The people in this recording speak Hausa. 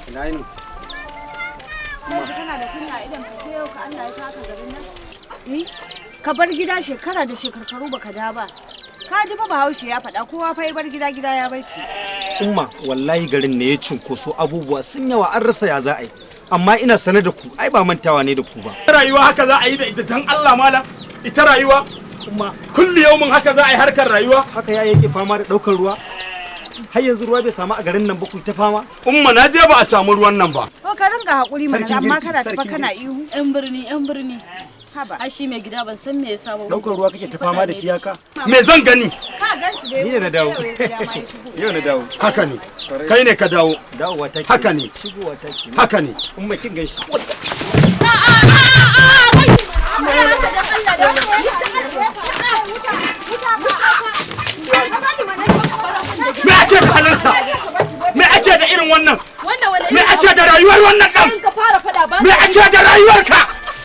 Ina yini? Yanzu kana da kunya a idan ka, sai yau ka Allah ya saka garin nan. Eh? Ka bar gida shekara da shekarkaru baka da ba. Ka ji fa Bahaushe ya faɗa, kowa fa ya bar gida, gida ya bar shi. Umma, wallahi garin ne ya cunkoso, abubuwa sun yawa, an rasa ya za a yi. Amma ina sane da ku, ai ba mantawa ne da ku ba. Rayuwa haka za a yi da ita, dan Allah malam? Ita rayuwa Umma, kulli yaumin haka za a yi harkar rayuwa? Haka ya yake fama da ɗaukar ruwa. Har yanzu ruwa bai samu a garin nan ba, ku ta fama. Umma, na je ba a samu ruwan nan ba. Ko ka rinka haƙuri mana, Sarkin amma girki, kana tafa sarkin kana girki. ihu. Yan birni, yan birni. Haba. Ai shi mai gida ban san me yasa ba. Ɗaukar ruwa kake ta fama da shi haka? Me zan gani? Ka gan shi dai. Ni ne na dawo. Yau ya gida ma ya shigo. Yau na dawo. Haka ne, kai ne ka dawo. Dawowa ta ke. Haka ne. Shigowa ta ke. Haka ne. Umma, kin gan shi. Me ake da halinsa? Me ake da irin wannan? Wannan wani Me ake da rayuwar wannan dan? ka fara fada ba? Me ake da rayuwarka?